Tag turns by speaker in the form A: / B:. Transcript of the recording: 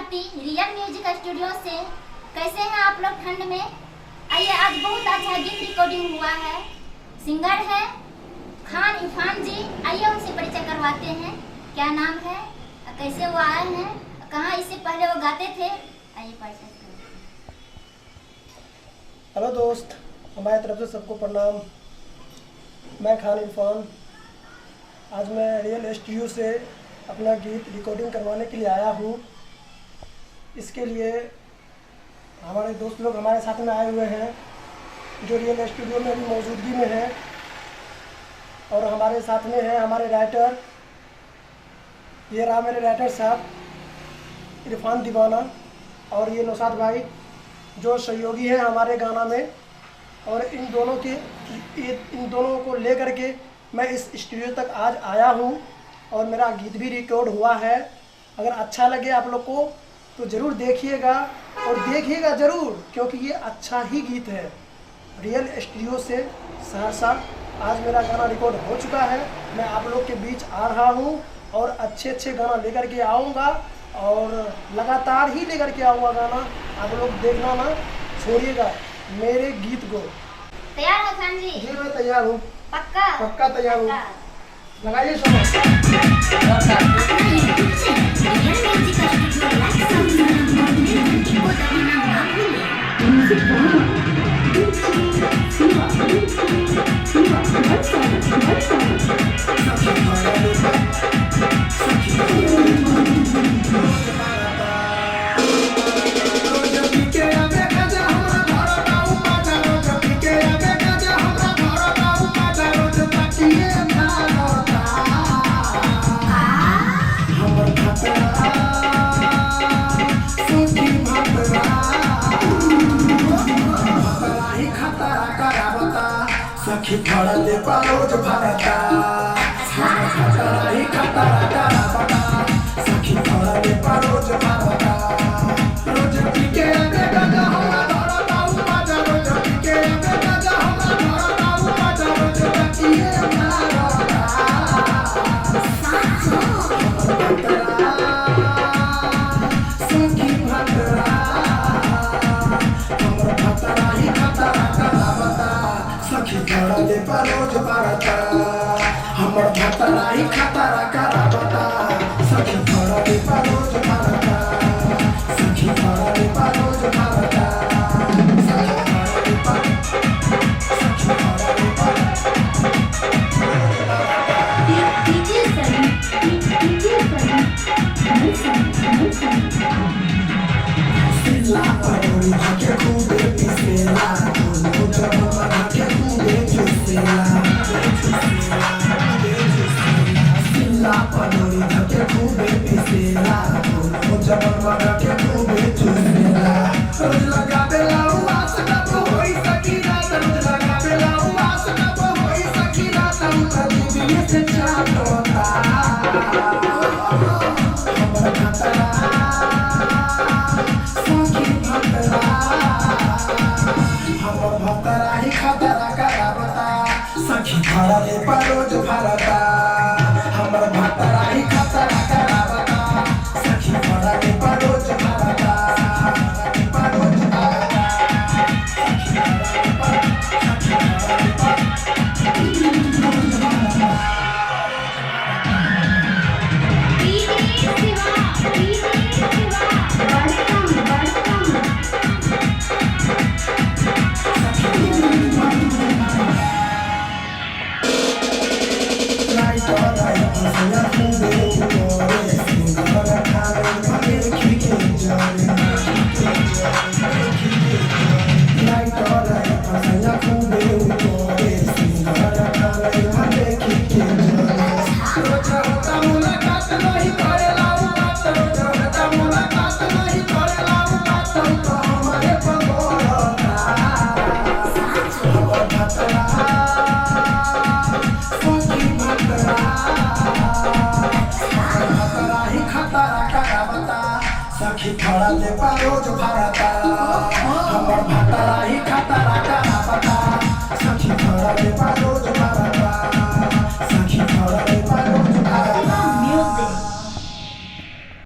A: Bharati real music studio से। कैसे हैं आप लोग ठंड में? आइए, आज बहुत अच्छा गीत रिकॉर्डिंग हुआ है। सिंगर है खान इरफान जी। आइए उनसे परिचय करवाते हैं। क्या नाम है, कैसे वो आए हैं, कहाँ इससे पहले वो गाते थे, आइए परिचय करवाते हैं।
B: हेलो दोस्त, हमारे तरफ से सबको प्रणाम। मैं खान इरफान। आज मैं रियल स्टूडियो से अपना गीत रिकॉर्डिंग करवाने के लिए आया हूँ। इसके लिए हमारे दोस्त लोग हमारे साथ में आए हुए हैं जो रियल स्टूडियो में अभी मौजूदगी में हैं, और हमारे साथ में हैं हमारे राइटर। ये रहा मेरे राइटर साहब इरफान दीवाना, और ये नौशाद भाई जो सहयोगी हैं हमारे गाना में। और इन दोनों को लेकर के मैं इस स्टूडियो तक आज आया हूँ और मेरा गीत भी रिकॉर्ड हुआ है। अगर अच्छा लगे आप लोग को तो ज़रूर देखिएगा, और देखिएगा ज़रूर, क्योंकि ये अच्छा ही गीत है। रियल स्टूडियो से सहरसा आज मेरा गाना रिकॉर्ड हो चुका है। मैं आप लोग के बीच आ रहा हूँ और अच्छे अच्छे गाना लेकर के आऊँगा, और लगातार ही लेकर के आऊँगा गाना। आप लोग देखना ना छोड़िएगा मेरे गीत को।
A: तैयार हो खान जी?
B: जी मैं तैयार हूँ।
A: पक्का?
B: पक्का तैयार हूँ। लगाइए समय।
A: रियल म्यूजिक स्टूडियो लाइक घंटी को दबाना ना भूलें।
B: सखी फड़ले रोज भरता, खतरा ही खतरा करावता। सखी फड़ले रोज भरता, रोज पीके आवे गाजा हमरा धरता उपजा, रोज पीके आवे गाजा हमरा धरता उपजा, रोज तकिए मारता। सखी भतरा हमर खतरा ही खतरा करावता। सखी फड़ले रोज भरता, हमर खतरा ही खतरा करावता। सखी फड़ले रोज भरता, सखी फड़ले रोज भरता, सखी फड़ले सखी फड़ले रोज भरता।
A: डीजे सनी, डीजे सनी,
B: सिला परोड़ी भाके खूबे पिसेला, दोनों जब भाके खूबे चुसेला, सिला परोड़ी भाके खूबे पिसेला, दोनों जब भाके खूबे चुसेला। रोज लगावेला उआस कब होई सकी रात, रोज लगावेला उआस कब होई सकी रात, उतर जीविए से चाटोता। हमर खतरा सखी भतरा, हमर भतरा ही खतरा करावता। सखी भरले परोज भरता, हमर भतरा ही खतरा करावता। सखी भरले परोज भरता, परोज भरता, सखी भरले पर, सखी भरले पर रोज भरता।
A: डीजे शिवा, डीजे शिवा, बड़कम बड़कम।
B: सखी फड़ले रोज भरता, हमर भतरा ही खतरा करावता। सखी फड़ले रोज भरता।